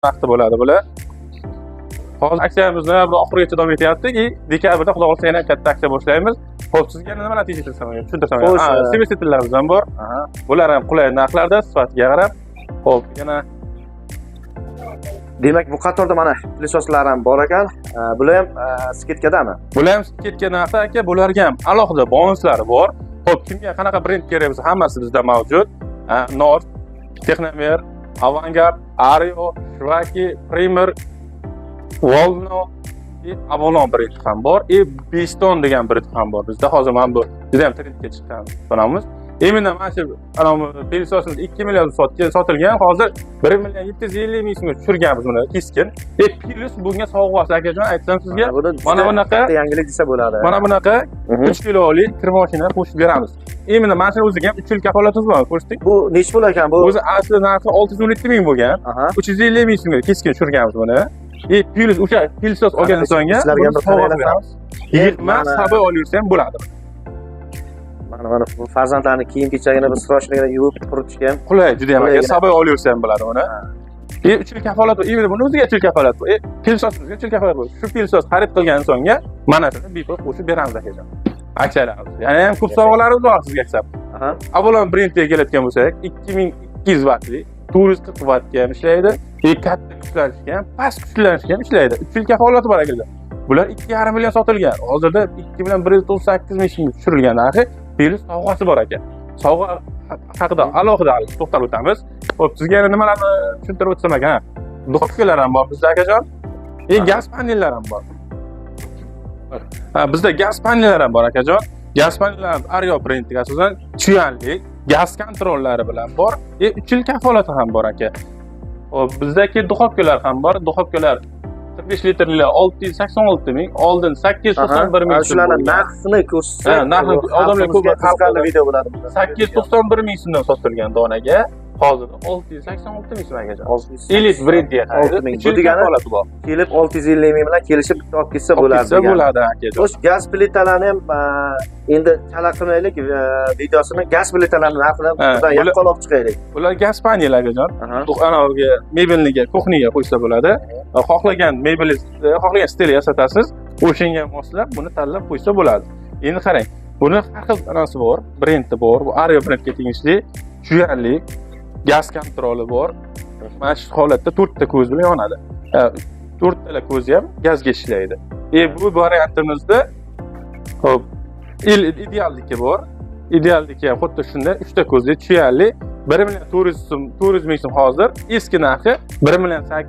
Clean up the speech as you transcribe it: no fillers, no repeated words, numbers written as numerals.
Narxda bo'ladi bular. Hozir aksiyamiz noyabr oxirigacha davom etyapti и dekabrda, xudo xohlasa, yana katta aksiya boshlaymiz. Xo'p, sizga nima natija tushuntirsam, tushuntirsam. Xo'sh, Смеситель larimiz ham bor. Bular ham qulay narxlarda, sifatiga qarab. Xo'p, yana Demak, bu qatorda mana пылесос lar ham bor ekan. Bular ham скидка dami? Bular ham скидка narxda, aka, bularga ham alohida bonuslari bor. Xo'p, kimga qanaqa brend kerak bo'lsa, hammasi bizda mavjud. Nord, Texnomer, Avangard, Ario, Shvaki, Primer, Volno и Avalon brendi ham bor. И Beston degan brend ham bor bizda. Hozir mana bu juda ham trendga chiqqan sanamiz. Именно mana shu anavi пылесос imiz 2 million sotilgan, hozir 1 million 750 ming so'mga tushirganmiz buni keskin. E плюс bunga sovg'asi, akajon, aytsam sizga, Mana buni mana juda bunaqa katta yangilik desa bo'ladi. Mana bunaqa 3 kilolik kir mashina qo'shib beramiz. Именно mana shuni o'ziga ham 3 yil kafolatimiz bor, ko'rsatdik. Bu nechi pul ekan bu? O'zi asli narxi 617 ming bo'lgan. 350 ming so'mga keskin tushirganmiz buni. И плюс o'sha пылесос olgan Mana insonga sizlarga buni bir sovg'a qaranglar. beramiz. Yig'ma saboy olib yursa ham bo'ladi. Mana bu farzandlarni kiyim kechagini bir срочно yuvib quritishga ham Qulay juda ham, aka, Qulaygina. saboy olib yursa ham bo'ladi uni. И 3 yil kafolat bor. Именно buni o'ziga 3 yil kafolat bor. E пылесос imizga 3 yil kafolat bor. Shu пылесос xarid qilgan insonga mana shuni bepul qo'shib beramiz, akajon. Aksiyalarimiz. Yana ham ko'p sovg'alarimiz bor sizga hisob. Avalon brendiga kelayotgan bo'lsak, 2200 vatli, 440 vattga ham ishlaydi. И katta kuchlanishga ham, past kuchlanishga ham ishlaydi. 3 yil kafolati bor, akalar. Bular 2,5 million sotilgan. Hozirda 2 million 198 ming so'mga tushirilgan narxi, плюс sovg'asi bor, aka. Sovg'a haqida alohida to'xtalib o'tamiz. Xo'p, sizga yana nimalarni tushuntirib o'tsam ekan? Духовка lar ham bor bizda, akajon. И gaz panellar ham bor. Ha, bizda gaz panellar ham bor, akajon. Gaz panellar Aryo brendiga asosan chuyanli, gaz kontrollari bilan bor. E 3 yil kafolati ham bor, aka. Xo'p, bizdagi духовка lar ham bor. Духовка lar 45 litrli 686 ming, oldin 891 ming so'm Shularni bo'lgan. Narxini ko'rsatsak, Ha, narxini odamlar ko'p qiziqarli video bo'ladi. 891 ming so'mdan sotilgan donaga hozir 686 ming so'm, akajon. Elite brendiga 6 ming. 3 Bu yil degani kafolati bor. Kelib 650 ming bilan kelishib bitta olib ketsa bo'ladi Olib ketsa degani. Bo'ladi, akajon. Xo'sh, gaz plitalarni ham endi chala qilmaylik videosini, gaz plitalarni narxini Ha, birdan yaqqol olib chiqaylik. Bular gaz panel, akajon. Anaviga mebelniga, кухня ga qo'ysa bo'ladi. Xohlagan mebel, xohlagan stil yasatasiz, o'shanga moslab buni tanlab qo'ysa bo'ladi. Endi qarang, buni har xil anasi bor, brendi bor. Bu Aryo brendga tegishli, chuyanli, gaz kontroli bor. Mana shu holatda to'rtta ko'z bilan yonadi. To'rttala ko'zi ham gazga ishlaydi. E bu variantimizda, hop, idealniki bor. Idealniki ham xuddi shunday, uchta ko'zli, chuyanli, 1 million 400 so'm, 400 ming so'm hozir, eski narxi 1 million 8